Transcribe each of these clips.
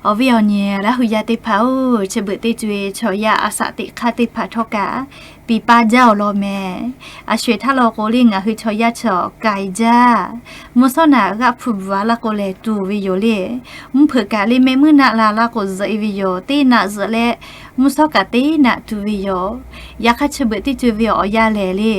Awˬ viˉ awˬ nyi Laˇ hu yaˇ teˇ hpaˍ-oˬ, chi beuꞈ teˇ co-e chaw yaˇ a shaꞈ teꞈ hk'aˇ teˇ hpaˍ htawˇ kaꞈ piˍ pa jaˇ awˬ lawn mehˍ. A sho-eˬ htaˇ law k'o le ngaˬ hui chaw yaˇ chaw k'ai jaˇ. Mvuhˇ shawˉ naꞈ g'aˆ hpu bvuhꞈ-a laˇ k'o lehˬ tuˬ ve yoˬ le. Mvuhˇ hpeuꞈ kaꞈ le mehˆ muiˉ naˆ la laˇ k'o zuhꞈ-e ve yoˬ. Teˇ naꞈ zuhꞈ leh mvuhˇ shawˉ kaꞈ teˇ naꞈ tuˬ ve yoˬ. Yaꞈ hk'aˇ chi beuꞈ teˇ co-e ve awˬ yanˇ lehˬ le,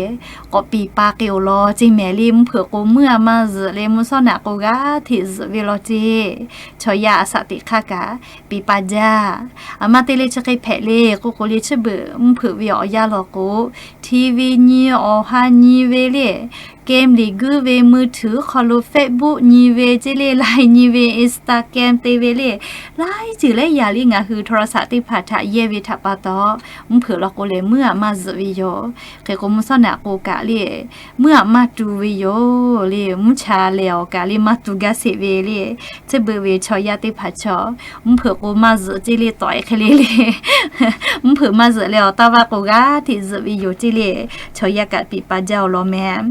k'awꞈ piˍ pa k'ai awˬ lawn ceˇ mehˍ le. Mvuhˇ hpeuꞈ k'o muiˉ a maˇ zuhꞈ leh mvuhˇ shawˉ naꞈ k'o g'aˇ hteꞈ zuhꞈ ve law ceˇ. Chaw yaˇ a shaꞈ teꞈ hk'aˇ kaꞈ piˍ pa jaˇ. A ma te le chi hk'e hpehꞈ le k'oˆ k'o le, chi beuꞈ mvuhˇ hpeuꞈ ve awˬ yanˇ law k'o, TV nyi, awˬ ha nyi ve le, game liꞈ guiˇ ve, มือถือ hk'aw lo Facebook nyi ve ceˇ le, Line nyi ve, Instagram te ve le, laiˉ ceuˬ laiˉ yaꞈ le ngaˬ hui โทรศัพท์ teˇ hpaˍ htaꞈ yehˇ ve htaꞈ pa taw, mvuhˇ hpeuꞈ law k'o lehˬ muiˉ a maˇ zuhꞈ ve yoˬ. Hk'e k'o mvuhˇ shawˉ naꞈ k'o kaꞈ le, muiˉ a maˇ tu ve yoˬ le. Mvuhˇ cha lehˬ awˬ kaꞈ le maˇ tu gaˇ sheˍ ve le. Chi beuꞈ ve chaw yaˇ teˇ hpaˍ chaw, mvuhˇ hpeuꞈ k'o maˇ zuhꞈ ceˇ le, tawꞈ-e hk'e le le. Mvuhˇ hpeuꞈ maˇ zuhꞈ leh awˬ taˇ vaˇ k'o g'aˇ hteꞈ zuhꞈ ve yoˬ ceˇ le. Chaw yaˇ kaꞈ piˍ pa jaˇ awˬ lawn mehˍ.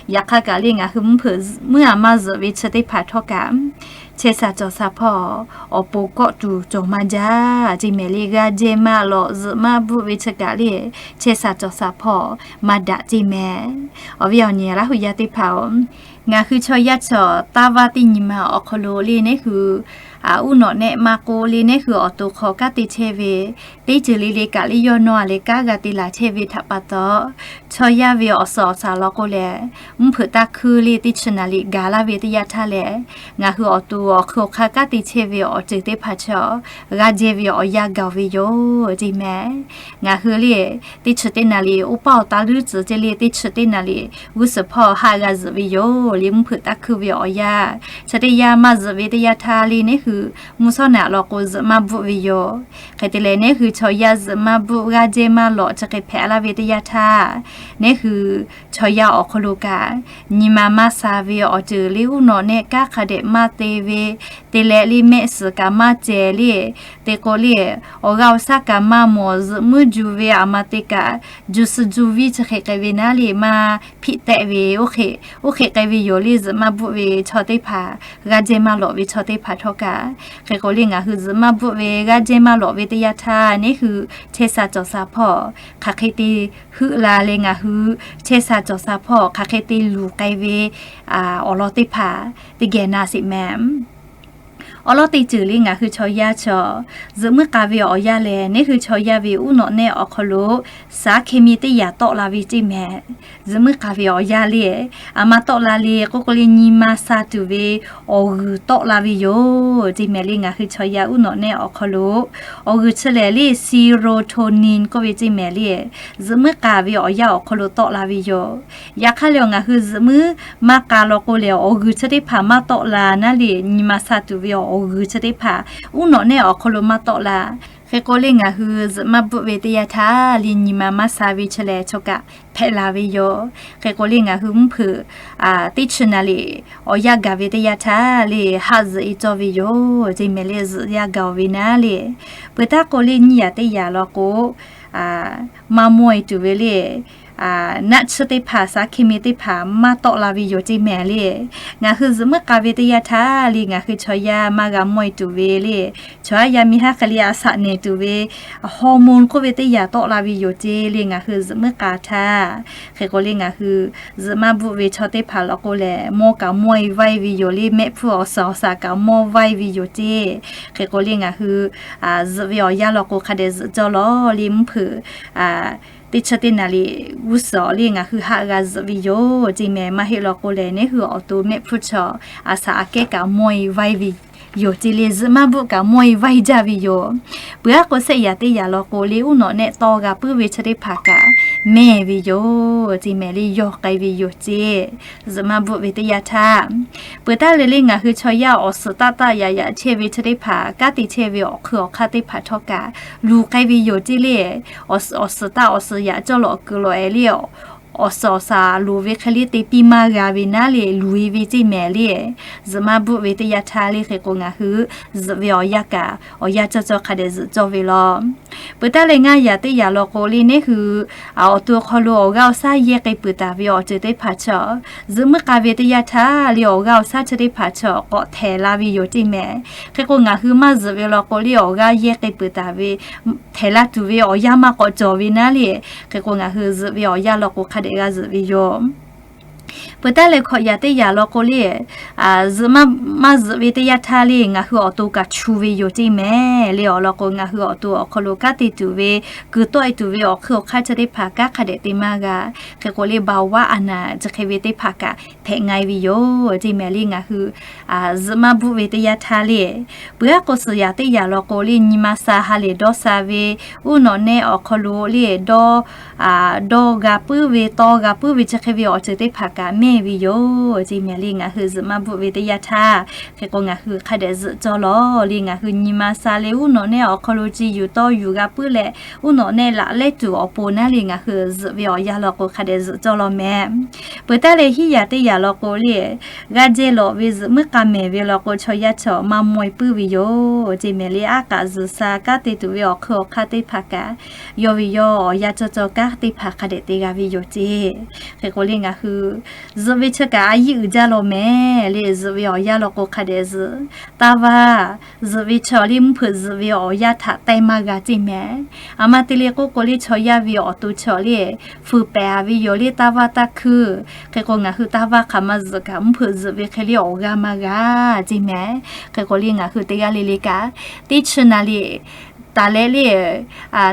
Yaꞈ hk'aˇ kaꞈ le ngaˬ hui mvuhˇ hpeuꞈ muiˉ a maˇ zuhꞈ ve chi teˇ hpaˍ htawˇ kaꞈ, chehˇ sha cawˬ sha hpawˇ awˬ pon kawˆ tuˬ cawˬ maˇ jaˇ ceˇ mehˍ le. G'a jehˇ maˇ lawꞈ zuhꞈ maˇ bvuhˆ ve chi kaꞈ le, chehˇ sha cawˬ sha hpawˇ maˇ daꞈ ceˇ mehˍ. Awˬ viˉ awˬ nyi Laˇ hu yaˇ teˇ hpaˍ-oˬ, ngaˬ hui chaw yaˇ chaw taˇ vaˇ teˇ nyi ma awˬ hk'aw lo le neˉ hui uˉ nawꞈ nehˆ maˇ k'oˆ le neˉ hui awˬ to hk'aw kanˉ te chehˇ ve, teˇ ceuˬ le le kaꞈ le yawˇ nawˇ a leh kanˉ g'a te laˬ chehˇ ve htaꞈ pa taw, chaw yaˇ ve awˬ suhˍ awˬ shaˍ law k'o lehˬ, mvuhˇ hpeuꞈ taˇ hkuiˇ le teˇ chi naˍ riˍ gaˬ laˇ ve teˇ yanˇ htaˇ lehˬ, ngaˬ hui awˬ to awˬ hk'aw hk'aˇ kanˉ te chehˇ ve awˬ ceuˬ teˇ hpaˍ chaw g'a jehˇ ve awˬ yanˇ gaˬ ve yoˬ ceˇ mehˍ. Ngaˬ hui le teˇ chi teˇ naˍ riˍ oˇ paˆ awˬ taˇ luˉ tcuhˍ ceˇ le teˇ chi teˇ naˍ riˍ g'uˇ suhˍ hpawˇ haˆ g'a zuhꞈ ve yoˬ le. Mvuhˇ hpeuꞈ taˇ hkuiˇ ve awˬ yanˇ chi teˇ yanˇ maˇ zuhꞈ ve teˇ yanˇ htaˇ le neˉ hui mvuhˇ shawˉ naꞈ law k'o zuhꞈ maˇ bvuhˆ ve yoˬ. Hk'e te leh neˉ hui chaw yaˇ zuhꞈ maˇ bvuhˆ g'aˇ jehˇ maˇ lawꞈ chi hk'e hpehꞈ laˇ ve teˇ yanˇ htaˇ, neˉ hui chaw yaˇ awˬ hk'aw lo kaꞈ nyi ma maˇ sha ve awˬ ceuˬ le uˉ nawꞈ nehˆ kanˉ hk'a dehꞈ maˇ te ve, te leh le mehˆ suhˍ kaꞈ maˇ cehˬ le, te k'o le awˬ g'aˇ awˬ shaˉ kaꞈ maˇ mawˬ zuhꞈ muiˉ ju ve a ma te kaꞈ, ju suh ju viˇ chi hk'e k'ai ve naˉ le maˇ hpiˆ tehˆ ve, oˇ hk'e k'ai ve yoˬ le. Zuhꞈ maˇ bvuhˆ ve chaw teˇ hpaˍ, g'aˇ jehˇ maˇ lawꞈ ve chaw teˇ hpaˍ htawˇ kaꞈ, hk'e k'o le ngaˬ hui zuhꞈ maˇ bvuhˆ ve g'aˇ jehˇ maˇ lawꞈ ve teˇ yanˇ htaˇ neˉ hui chehˇ sha cawˬ sha hpawˇ hk'aˬ hk'e te heuˆ la leh ngaˬ hui chehˇ sha cawˬ sha hpawˇ hk'aˬ hk'e te luˬ k'ai ve awˬ lawn teˇ hpaˍ teˇ geh na sheˍ mehˍ. Awˬ lawn teˇ ceuˬ le ngaˬ hui chaw yaˇ chaw zuhꞈ muiˉ k'a ve awˬ yanˇ lehˬ neˉ hui chaw yaˇ ve uˉ nawꞈ nehˆ awˬ hk'aw lo saˍ hkiˇ miˇ teˇ yaꞈ tawˆ la ve ceˇ mehˍ. Zuhꞈ muiˉ k'a ve awˬ yanˇ le, a ma tawˆ la le k'oˆ k'o le nyi ma sha tuˬ ve awˬ g'uiˬ tawˆ la ve yoˬ ceˇ mehˍ le. Ngaˬ hui chaw yaˇ uˉ nawꞈ nehˆ awˬ hk'aw lo awˬ g'uiˬ chi lehˬ le serotonin k'oˆ ve ceˇ mehˍ le, zuhꞈ muiˉ k'a ve awˬ yanˇ awˬ hk'aw lo tawˆ la ve yoˬ. Yaꞈ hk'aˇ le ngaˬ hui zuhꞈ muiˉ maˇ k'a law k'o lehˬ awˬ g'uiˬ chi teˇ hpaˍ maˇ tawˆ la naˉ le, nyi ma sha tuˬ ve awˬ g'uiˬ chi teˇ hpaˍ uˉ nawꞈ nehˆ awˬ hk'aw lo maˇ tawˆ la. Hk'e k'o le ngaˬ hui zuhꞈ maˇ bvuhˆ ve teˇ yanˇ htaˇ le nyi ma maˇ sha ve chi lehˬ chaw kaꞈ hpehꞈ la ve yoˬ. Hk'e k'o le ngaˬ hui mvuhˇ hpeuꞈ teˇ chi naˍ riˍ awˬ yanˇ gaˬ ve teˇ yanˇ htaˇ le haˆ zuhꞈ-e cawˇ ve yoˬ ceˇ mehˍ le. Zuhꞈ yanˇ gaˬ-oˬ ve naˉ le, peuˬ taˉ k'o le nyiˇ yaꞈ teˇ yaꞈ law k'o maˇ mawˇ-e tuˬ ve le, naˆ tsuhˇ teˇ hpaˍ saˍ hkiˇ miˇ teˇ hpaˍ maˇ tawˆ la ve yoˬ ceˇ mehˍ le. Ngaˬ hui zuhꞈ muiˉ k'a ve teˇ yanˇ htaˇ le ngaˬ hui chaw yaˇ maˇ g'a mawˇ-e tuˬ ve le, chaw yaˇ miˇ haˉ hk'e le a shaꞈ nehˬ tuˬ ve hormone k'oˆ ve teˇ yaꞈ tawˆ la ve yoˬ ceˇ le ngaˬ hui zuhꞈ muiˉ k'a htaˇ. Hk'e k'o le ngaˬ hui zuhꞈ maˇ bvuhˆ ve chaw teˇ hpaˍ law k'o lehˬ mawˇ kaꞈ mawˇ-e vaiˇ ve yoˬ le, mehˆ hpfuhˇ awˬ suhˍ awˬ shaˍ kaꞈ mawˇ vaiˇ ve yoˬ ceˇ. Hk'e k'o le ngaˬ hui zuhꞈ ve awˬ yanˇ law k'o hk'a dehꞈ zuhꞈ cawˇ lawˬ le mvuhˇ hpeuꞈ teˇ chi teˇ naˍ riˍ g'uˇ suhˍ le ngaˬ hui haˆ g'a zuhꞈ ve yoˬ ceˇ mehˍ. Maˇ heˆ law k'o lehˬ neˉ hui awˬ to mehˆ hpfuhˇ chaw a shaꞈ aꞈ kehˉ kaꞈ mawˇ-e vaiˇ ve yoˬ ceˇ le. Zuhꞈ maˇ bvuhˆ kaꞈ mawˇ-e vaiˇ jaˇ ve yoˬ. Peuˬ aˉ k'o shehˆ yaꞈ teˇ yaꞈ law k'o le uˉ nawꞈ nehˆ tawˇ g'a puiˉ ve chi teˇ hpaˍ kaꞈ mehˇ ve yoˬ ceˇ mehˍ le, yawˇ k'ai ve yoˬ ceˇ. Zuhꞈ maˇ bvuhˆ ve teˇ yanˇ htaˇ, peuˬ taˉ le le ngaˬ hui chaw yaˇ awˬ suhˍ taˆ taˆ yaꞈ yaꞈ chehˇ ve chi teˇ hpaˍ, kanˉ te chehˇ ve awˬ hk'ui awˬ hk'aˇ teˇ hpaˍ htawˇ kaꞈ luˬ k'ai ve yoˬ ceˇ le. Awˬ suhˍ taˆ awˬ suhˍ yaꞈ cawˇ lawꞈ kuiˬ lawꞈ-e le, awˬ awˬ suhˍ awˬ shaˍ loˍ ve hk'e le te piˇ maˇ g'a ve naˉ le, luˬ e ve ceˇ mehˍ le. Zuhꞈ maˇ bvuhˆ ve teˇ yanˇ htaˇ le hk'e k'o ngaˬ hui zuhꞈ ve awˬ yanˇ kaꞈ awˬ yanˇ cawˇ cawˇ hk'a dehꞈ zuhꞈ cawˇ ve law. Peuˬ taˉ leh ngaˇ yaꞈ teˇ yaꞈ law k'o le neˉ hui awˬ to awˬ hk'aw lo awˬ g'aˇ awˬ shaˉ yehˇ k'ai peuˬ taˍ ve awˬ ceuˬ teˇ hpaˍ chaw, zuhꞈ muiˉ k'a ve teˇ yanˇ htaˇ le awˬ g'aˇ awˬ shaˉ chi teˇ hpaˍ chaw k'awꞈ htehˍ la ve yoˬ ceˇ mehˍ. Hk'e k'o ngaˬ hui maˇ zuhꞈ ve law k'o le awˬ g'aˇ yehˇ k'ai peuˬ taˍ ve htehˍ laˇ tuˬ ve awˬ yanˇ maˇ k'awꞈ cawˬ ve naˉ le. Hk'e k'o ngaˬ hui zuhꞈ ve awˬ yanˇ law k'o hk'a dehꞈ g'a zuhꞈ ve yoˬ. Peuˬ taˉ leh hkawꞈ yaꞈ teˇ yaꞈ law k'o le, zuhꞈ maˇ, maˇ zuhꞈ ve teˇ yanˇ htaˇ le ngaˬ hui awˬ to kaꞈ chu ve yoˬ ceˇ mehˍ le. Awˬ lawn k'o ngaˬ hui awˬ to awˬ hk'aw lo kanˉ te tuˬ ve, kuiˬ tawˆ e tuˬ ve awˬ hkui awˬ hk'aˇ chi teˇ hpaˍ kanˉ hk'a dehꞈ te maˇ g'a. Hk'e k'o le baoˍ vaˇ a naˍ chi hk'e ve teˇ hpaˍ kaꞈ hpehꞈ nga e ve yoˬ ceˇ mehˍ le. Ngaˬ hui zuhꞈ maˇ bvuhˆ ve teˇ yanˇ htaˇ le, peuˬ aˉ k'o suhˍ yaꞈ teˇ yaꞈ law k'o le nyi ma sha ha lehˬ dawˇ sha ve, uˉ nawꞈ nehˆ awˬ hk'aw lo le dawˇ dawˇ g'a puiˉ ve, tawˇ g'a puiˉ ve chi hk'e ve awˬ ceuˬ teˇ hpaˍ kaꞈ mehˇ ve yoˬ ceˇ mehˍ le. Ngaˬ hui zuhꞈ maˇ bvuhˆ ve teˇ yanˇ htaˇ hk'e k'o ngaˬ hui hk'a dehꞈ zuhꞈ cawˇ law le. Ngaˬ hui nyi ma sha leh uˉ nawꞈ nehˆ awˬ hk'aw lo ci yuˬ tawˇ yuˬ g'a puiˉ leh uˉ nawꞈ nehˆ laꞈ lehˉ tuˬ awˬ pon naˉ le ngaˬ hui zuhꞈ ve awˬ yanˇ law k'o hk'a dehꞈ zuhꞈ cawˇ law mehˍ. Peuˬ taˉ leh hiˉ yaꞈ teˇ yaꞈ law k'o le, g'aˇ jehˇ lawꞈ ve zuhꞈ muiˉ k'a mehˍ ve law k'o chaw yaˇ chaw maˇ mawˇ e puiˉ ve yoˬ ceˇ mehˍ le. Aˉ k'aꞈ zuhꞈ sha kanˉ te tuˬ ve awˬ hkui awˬ hk'aˇ teˇ hpaˍ kaꞈ yawˇ ve yawˇ awˬ yanˇ cawˇ cawˇ kanˉ teˇ hpaˍ hk'a dehꞈ te g'a ve yoˬ ceˇ. Hk'e k'o le ngaˬ hui zuhꞈ ve chi kaꞈ a yiˉ uiˍ jaˇ law mehˍ le. Zuhꞈ ve awˬ yanˇ law k'o hk'a dehꞈ zuhꞈ. Taˇ vaˇ zuhꞈ ve chaw le mvuhˇ hpeuꞈ zuhꞈ ve awˬ yanˇ htaꞈ teh maˇ g'a ceˇ mehˍ. Aˬ ma te le k'oˆ k'o le chaw yaˇ ve awˬ to chaw le fuiˍ pehˍ a ve yoˬ le taˇ vaˇ taˇ hkuiˇ. Hk'e k'o ngaˬ hui taˇ vaˇ hk'aˬ ma zuhꞈ kaꞈ mvuhˇ hpeuꞈ zuhꞈ ve hk'e le awˬ g'aˇ maˇ g'a ceˇ mehˍ. Hk'e k'o le ngaˬ hui teˇ g'aˇ le le kaꞈ teˇ chi naˍ riˍ taˍ leh le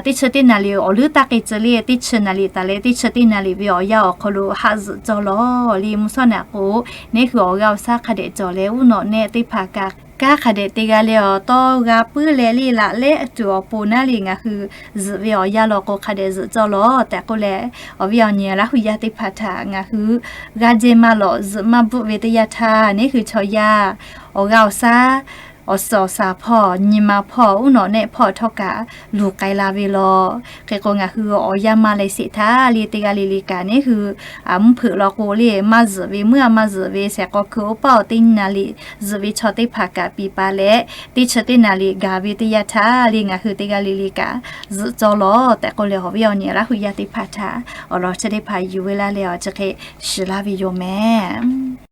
teˇ chi teˇ naˍ riˍ awˬ leuˉ taˇ k'ai tcuh le teˇ chi naˍ riˍ taˍ leh teˇ chi teˇ naˍ riˍ ve awˬ yanˇ awˬ hk'aw lo haꞈ zuhꞈ cawˇ law le. Mvuhˇ shawˉ naꞈ k'o neˉ hui awˬ g'aˇ awˬ shaˉ hk'a dehꞈ cawˬ leh uˉ nawꞈ nehˆ teˇ hpaˍ kaꞈ kanˉ hk'a dehꞈ te g'a leh awˬ tawˇ g'a puiˉ leh le laꞈ lehˉ tuˬ awˬ pon naˉ le ngaˬ hui zuhꞈ ve awˬ yanˇ law k'o hk'a dehꞈ zuhꞈ cawˇ law tehꞈ k'oˆ leh, awˬ viˉ awˬ nyi Laˇ hu yaˇ teˇ hpaˍ htaꞈ ngaˬ hui g'aˇ jehˇ maˇ lawꞈ zuhꞈ maˇ bvuhˆ ve teˇ yanˇ htaˇ neˉ hui chaw yaˇ awˬ g'aˇ awˬ shaˉ awˬ suhˍ awˬ shaˍ hpawˇ nyi ma hpawˇ uˉ nawꞈ nehˆ hpawˇ htawˇ kaꞈ luˬ k'ai la ve law. Hk'e k'o ngaˬ hui awˬ yanˇ maˇ leh sheˍ htaˇ le teˇ g'aˇ le le kaꞈ neˉ hui mvuhˇ hpeuꞈ law k'o le maˇ zuhꞈ ve meuˇ a maˇ zuhꞈ ve shehˍ k'aw hkui oˇ paˆ awˬ teˇ naˍ riˍ zuhꞈ ve chaw teˇ hpaˍ kaꞈ piˍ pa leh teˇ chi teˇ naˍ riˍ gaˬ ve teˇ yanˇ htaˇ le ngaˬ hui teˇ g'aˇ le le kaꞈ zuhꞈ cawˇ law tehꞈ k'oˆ leh awˬ viˉ awˬ nyi Laˇ hu yaˇ teˇ hpaˍ htaꞈ awˬ lawn chi teˇ hpaˍ yuˬ ve laˇ leh awˬ chi hk'e shiˍ laˇ ve yoˬ mehˍ.